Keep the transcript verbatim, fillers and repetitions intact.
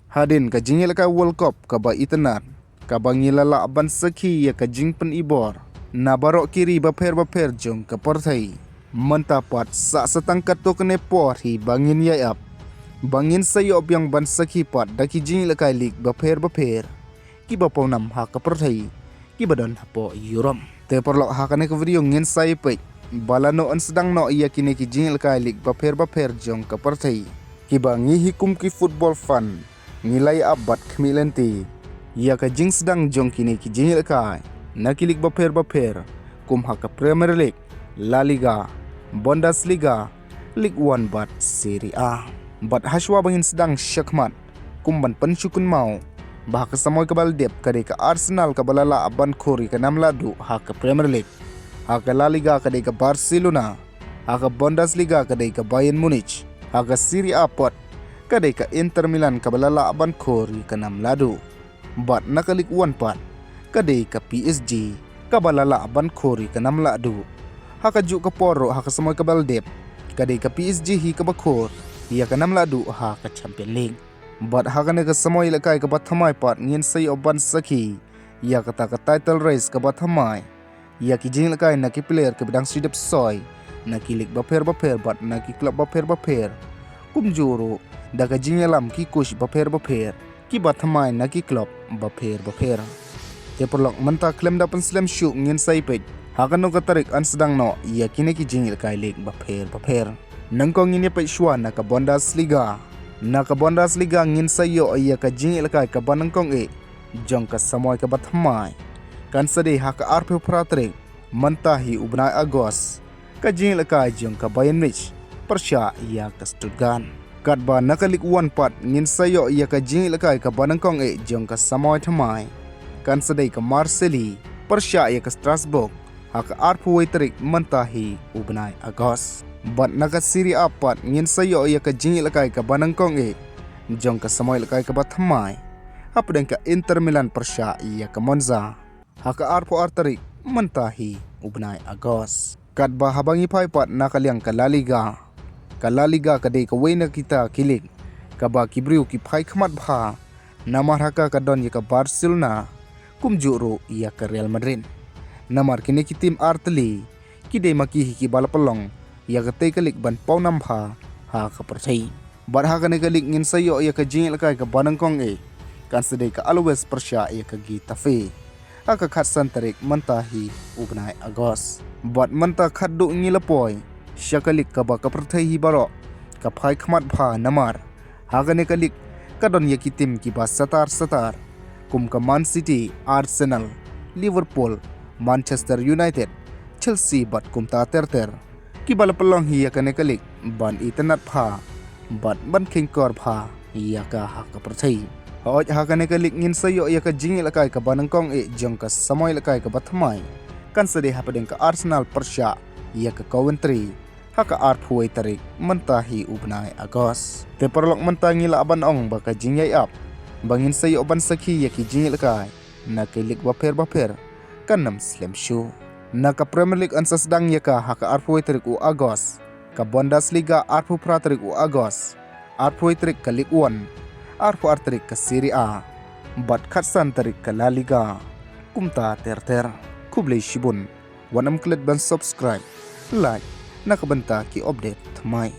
Hadien ka jingïalehkai World Cup kaba itynnad, kaba ngi la lah ban sakhi ïa ka jingpynibor na baroh ki ri bapher bapher jong ka pyrthei. Mynta pat sa sa tang katto katne por hi ba ngin ïai ap, ba ngin sa ïoh biang ban sakhi pat da ki jingïalehkai lig bapher bapher kiba pawnam ha ka pyrthei, kiba don hapoh Europe. Te paralok, ha kane ka video ngin sa ïa peit ba lano yn sdang noh ïa kine ki jingïalehkai lig bapher bapher jong ka pyrthei, kiba ngi hi kum ki football fan ngi la ïa ap bad khmih lynti ïa ka jingsdang jong kine ki jingïalehkai na ki lig bapher bapher, kum ha ka Premier League, La Liga, Bundesliga, Ligue One bad Serie A. Bad hashwa ba ngin sdang shakhmat, kum ban pynsngewkynmaw ba ha ka samoi kaba la dep ka dei ka Arsenal kaba la lah ban khur ïa ka nam lahduh ha ka Premier League. Ha ka La Liga ka dei ka Barcelona, ha ka Bundesliga ka dei ka Bayern Munich, ha ka Serie A pat ka dei ka Inter Milan kaba la lah ban khur ïa ka nam lahduh. Bad na ka Ligue One pat ka dei ka P S G kaba la lah ban khur ïa ka nam lahduh. Ha kajuh ka por ruh, ha ka samoi kaba la dep ka dei ka P S G hi kaba khur ïa ka nam lahduh ha ka Champions League. Bad ha kane ka samoi ïalehkai kaba thymmai pat ngin sa ïoh ban sakhi ïa kata ka title race kaba thymmai ïa ki jingïalehkai na ki player kiba dang shu dep soi na ki lig bapher bapher bad na ki club bapher bapher, kumjuh ruh da ka jingïalam ki coach bapher bapher kiba thymmai na ki club bapher bapher. Te paralok, mynta khlem da pynslem shuh, ngin sa ïa peit ha kano ka tarik yn sdang noh ïa kine ki jingïalehkai lig bapher bapher. Nyngkong ngin ïa peit shuwa na ka Bundesliga. Na ka Bundesliga ngin sa ïoh ïa ka jingïalehkai kaba nyngkong eh jong ka samoi kaba thymmai. Kan sa dei ha ka arphew phra tarik mynta hi u bnai August, ka jingïalehkai jong ka Bayern Munich pyrshah ïa ka Stuttgart. Katba na ka Ligue One pat ngin sa ïoh ïa ka jingïalehkai kaba nyngkong eh jong ka samoi thymmai. Kan sa dei ka Marseille pyrshah ïa ka Strasbourg ha ka arphew wei tarik mynta hi u bnai August. Bad na ka Serie A pat ngin sa ïoh ïa ka jingïalehkai kaba nyngkong eh jong ka samoi ïalehkai kaba thymmai, hapdeng ka Inter Milan pyrshah ïa ka Monza ha ka arphew ar tarik mynta hi u bnai August. Katba haba ngi phai pat na ka liang ka La Liga, ka La Liga ka dei kawei na kita ki lig kaba ki briew ki phai khmat bha. Namar ha ka ka don ïa ka Barcelona, kumjuh ruh ïa ka Real Madrid. Namar kine ki team artylli ki dei ma ki hi kiba la pynlong ïa katei ka lig ban pawnam bha ha ka pyrthei. Bad ha kane ka lig ngin sa ïoh ïa ka jingïalehkai kaba nyngkong eh, kan sa dei ka Alaves pyrshah ïa ka Getafe ha ka khatsan tarik mynta hi u bnai August. Bad mynta khatduh ngi la poi sha ka lig kaba ka pyrthei hi baroh ka phai khmat bha, namar ha kane ka lig ka don ïa ki team kiba satar satar, kum ka Man City, Arsenal, Liverpool, Manchester United, Chelsea bad kumta ter ter, kiba la pynlong hi ïa kane ka lig ban itynnad bha bad ban kheiñkor bha ïa ka ha ka pyrthei. Hooid, ha kane ka lig ngin sa ïoh ïa ka jingïalehkai kaba nyngkong eh jong ka samoi ïalehkai kaba thymmai, kan sa dei hapdeng ka Arsenal pyrshah ïa ka Coventry ha ka arphew wei tarik mynta hi u bnai August. Te paralok, mynta ngi lah ban ong ba ka jingïai ap ba ngin sa ïoh ban sakhi ïa ki jingïalehkai na ki lig bapher bapher kan ym slem shuh. Na ka Premier League yn sa sdang ïa ka ha ka arphew wei tarik u August, ka Bundesliga arphew phra tarik u August, arphew wei tarik ka Ligue One, arphew ar tarik ka Serie A, bad khatsan tarik ka La Liga, kumta ter ter. Khublei shibun. Wat nym klet ban subscribe, like na ka bynta ki update thymmai.